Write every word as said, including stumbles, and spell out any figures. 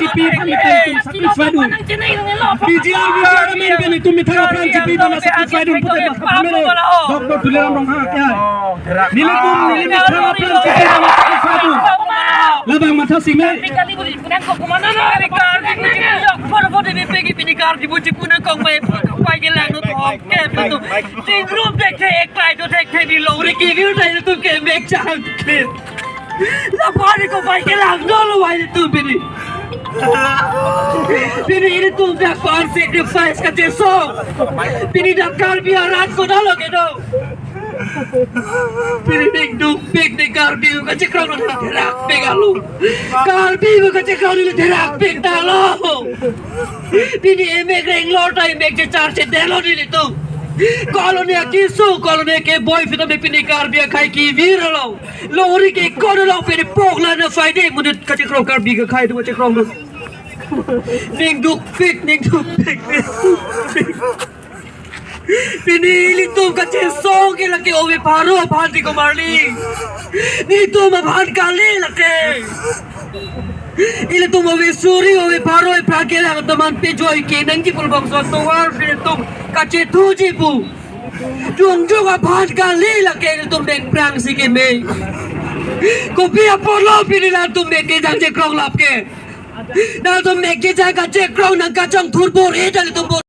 P P aphan itum sacrifice dun. P G R, V G R amen pen itum methang apran P P aphan sacrifice dun pute ma kapamero. Doctor Tuliram Ronghang akhai. Nelitum, neli methang apran P P aphan sacrifice dun. Labang matha sime. Lapu ari kopai kelangdolo vai ilitum pini. Pini ilitum dak pan sacrifice kachesong. Pini dak Karbi arat kodolo kedo. Pini ning duk pik ni Karbi kachekrong lo therak pik alo. Karbi kachekrong lo therak pik ta lo. Pini emek reng lo ta emek chechar chedelo nelitum. Koloni akisu, koloni keboi pita me pini Karbi akhai kevir lo. Lori ke kono lo pini pok la na faide munit kachekrong Karbi akhai tu kachekrong tu. Ning duk pik, ning duk pik, ning duk pik. Pini ilitum kachesong ke lake ove pharo aphan ti komarli. Nelitum aphan kali lake. Ilitum ove suri ove pharo aphan kelang teman pejoi ke nangji pulbong so tovar pini ilitum kachethuji pu. Jongjong aphan kali lake ilitum dengprang si keme. Kopi apotlo pini latum mek kejang chekrong lap ke. Latum mek kejang kachekrong nang kachongthur bor-i ta ilitum bor.